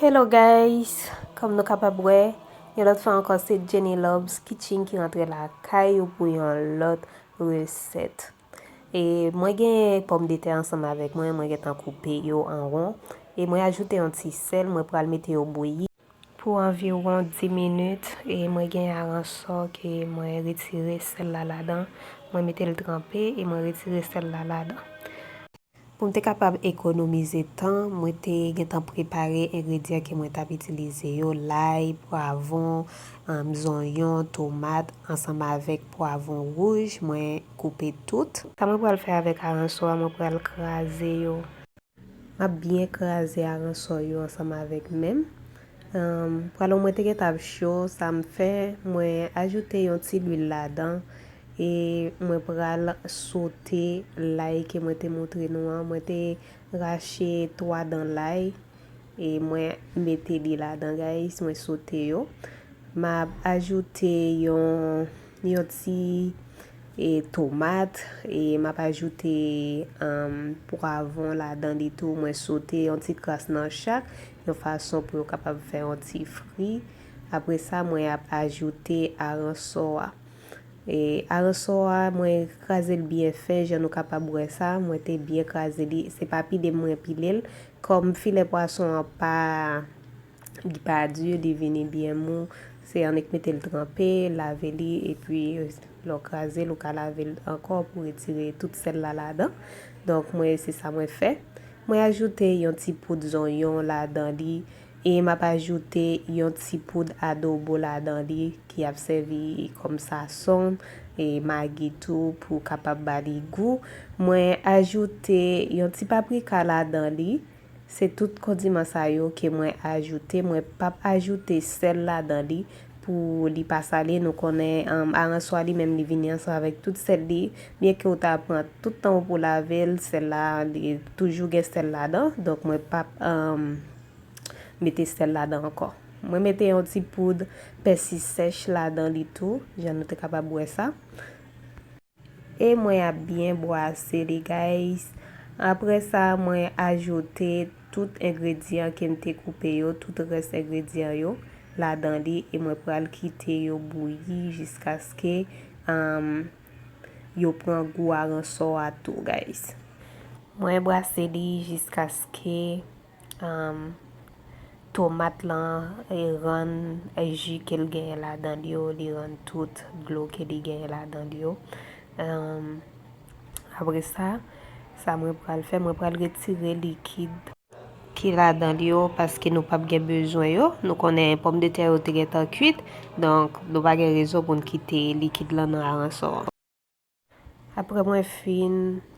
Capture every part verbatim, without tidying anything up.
Hello guys, kòm nou kapab wè, yon lòt fwa ankò se Jenny Loves Kitchen ki rantre lakay ou pou yon lòt resèt. E mwen gen pòmdetè ansanm avèk mwen, mwen gentan koupe yo an won. E mwen ajoute yon ti sèl, mwen pral mete yo bouyi pou anviwon dis minit. E mwen gen aransò ke mwen retire sèl la ladan. Mwen mete l tranpe e mwen retire sèl la ladan. Pou m te kapab ekonomize tan, mwen te gentan prepare engredyan ke mwen t ap itilize yo, lay, pwavwon, um, zonyon, tomat, ansanm avèk pwavwon wouj, mwen koupe tout. Sa mwen pral fè avèk aransò a, mwen pral kraze yo. M ap byen kraze aransò yo ansanm avèk men m. Um, pwavwon mwen te gentan ap cho, sa m fè, mwen ajoute yon ti lwil ladan e mwen pral sote lay ke mwen te montre nou an. Mwen te rache twa dan lay e mwen mete li ladan, guys, mwen sote yo. M ap ajoute yon, yon ti e tomat, e m ap ajoute, um, pwavwon ladan li tou. Mwen sote yon ti kras nan chak, yon fason pou yo kapab fè yon ti fri. Apre sa, mwen ap ajoute aransò a. E aransò a, mwen kraze l byen fen, jan nou kapab wè sa. Mwen te byen kraze li. Se pa pile mwen pile l. Kòm filè pwason an pa Li pa di, li vini byen mou. Se annik mete l tranpe, lave li, epi lè w kraze l, ou ka lave l ankò pou retire tout sèl la ladan. Donk, mwen, se sa mwen fè. Mwen ajoute yon ti poud zonyon ladan li, e m ap ajoute yon ti poud adobo ladan li, ki ap sèvi kòm sason, e magi tou, pou kapab ba li gou. Mwen ajoute yon ti paprika ladan li. Se tout kondiman sa yo ke mwen ajoute. Mwen p ap ajoute sèl ladan li pou li pa sale. Nou konnen, um, aranswa li menm li vini ansanm avèk tout sèl li. Byen ke ou ta pran tout tan ou pou lave l, sèl la, li toujou gen sèl ladan. Donk, mwen p ap, um, mete sèl ladan ankò. Mwen mete yon ti poud pèsi sèch ladan li tou, jan nou te kapab wè sa. E mwen ap byen bwase li, guys. Apre sa, mwen ajoute tout engredyan ke m te koupe yo, tout rès engredyan yo ladan li, e mwen pral kite yo bouyi jiskaske, um, yo pran gou aransò a tou, guys. Mwen bwase li jiskaske um, tomat lan, e, rann, e, ji ke l genyen ladan l yo, li rann tout dlo ke li genyen ladan l yo. Um, apre sa, sa mwen pral fè, mwen pral retire likid ki ladan l yo, paske nou p ap gen bezwen yo. Nou konnen pòmdetè yo te gentan kuit, donk nou pa gen rezon pou n kite likid lan nan aransò an. Apre mwen fin,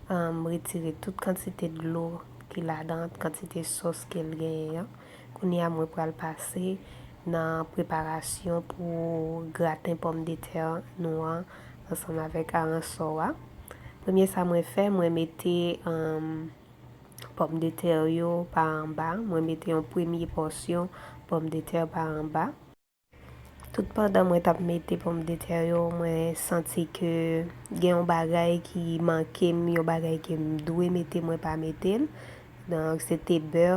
um, retire tout kantite dlo ki ladan, kantite sòs ke l genyen an, kounye a mwen pral pase nan preparasyon pou graten pòmdetè nou an ansanm avèk aransò a. Premye sa mwen fè, mwen mete, um, pòmdetè yo pa anba. Mwen mete yon premye pòsyon pòmdetè pa anba. Tout pandan mwen t ap mete pòmdetè yo, mwen santi ke gen yon bagay ki manke m, yon bagay ke m dwe mete, mwen pa mete l. Donk, se te bè.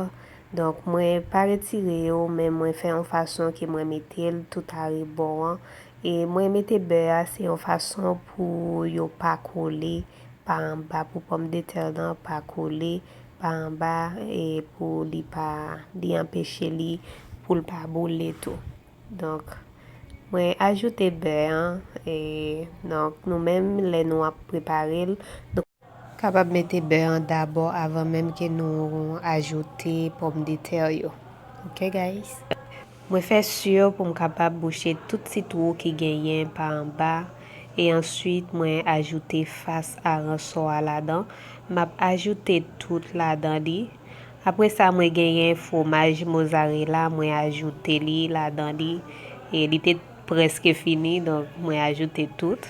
Donk, mwen pa retire yo, men mwen fè yon fason ke mwen mete l tout a rebò an. E mwen mete bè a, se yon fason pou yo pa kole pa anba, pou pòmdetè lan pa kole pa anba, e pou li pa, li anpeche li, pou l pa boule tou. Donk, mwen ajoute bè an, e, donk, nou menm, lè nou ap prepare l, nou kapab mete bè an dabò avan menm ke nou ajoute pòmdetè yo. Ok, guys? Mwen fè si pou m kapab bouche tout ti twou ki genyen pa anba, e answit mwen ajoute fas aransò a ladan. M ap ajoute tout ladan li. Apre sa, mwen genyen fwomaj mozarela, mwen ajoute li ladan li. E li te prèske fini, donk mwen ajoute tout.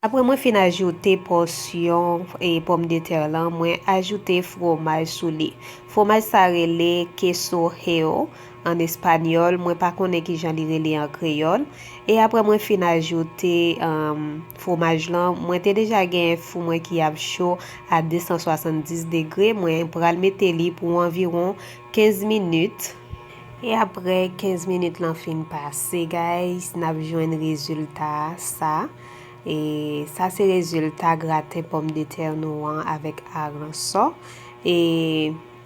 Apre mwen fin ajoute pòsyon, e, pòmdetè lan, mwen ajoute fwomaj sou li. Fwomaj sa rele queso heo an espanyòl, mwen pa konnen kijan li rele an kreyòl. E apre mwen fin ajoute, um, fwomaj lan, mwen te deja gen fou mwen ki ap cho a de san swasanndis degre, mwen pral mete li pou anviwon kenz minit. E apre kenz minit lan fin pase, guys, n ap jwenn rezilta sa. E sa se rezilta graten pòmdetè nou an avèk aransò. E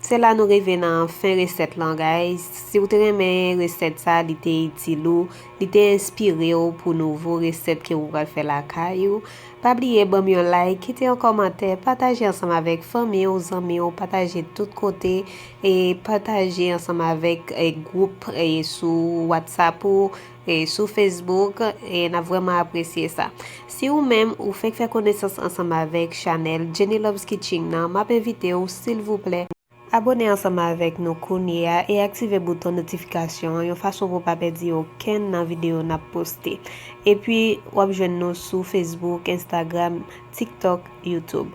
se la nou rive nan fen resèt lan, guys. Si w te renmen resèt sa, li te itil ou, li te enspire w pou nouvo resèt ke ou pral fè lakay ou, pa bliye ban m yon like, kite yon kòmantè, pataje ansanm avèk fanmi w, zanmi w, pataje tout kote, e pataje ansanm avèk, e, gwoup, e, sou WhatsApp ou, e, sou Facebook, e n ap vrèman apresye sa. Si ou menm ou fèk fè konesans ansanm avèk chanèl Jenny Loves Kitchen nan, m ap envite w, silvouplè, abòne ansanm avèk nou kounye a e aktive bouton notifikasyon an yon fason pou w pa pèdi okenn nan videyo n ap poste. Epi, w ap jwenn nou sou Facebook, Instagram, TikTok, YouTube.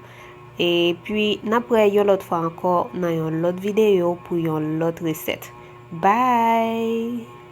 Epi, n ap wè yon lòt fwa ankò nan yon lòt videyo pou yon lòt resèt. Bye!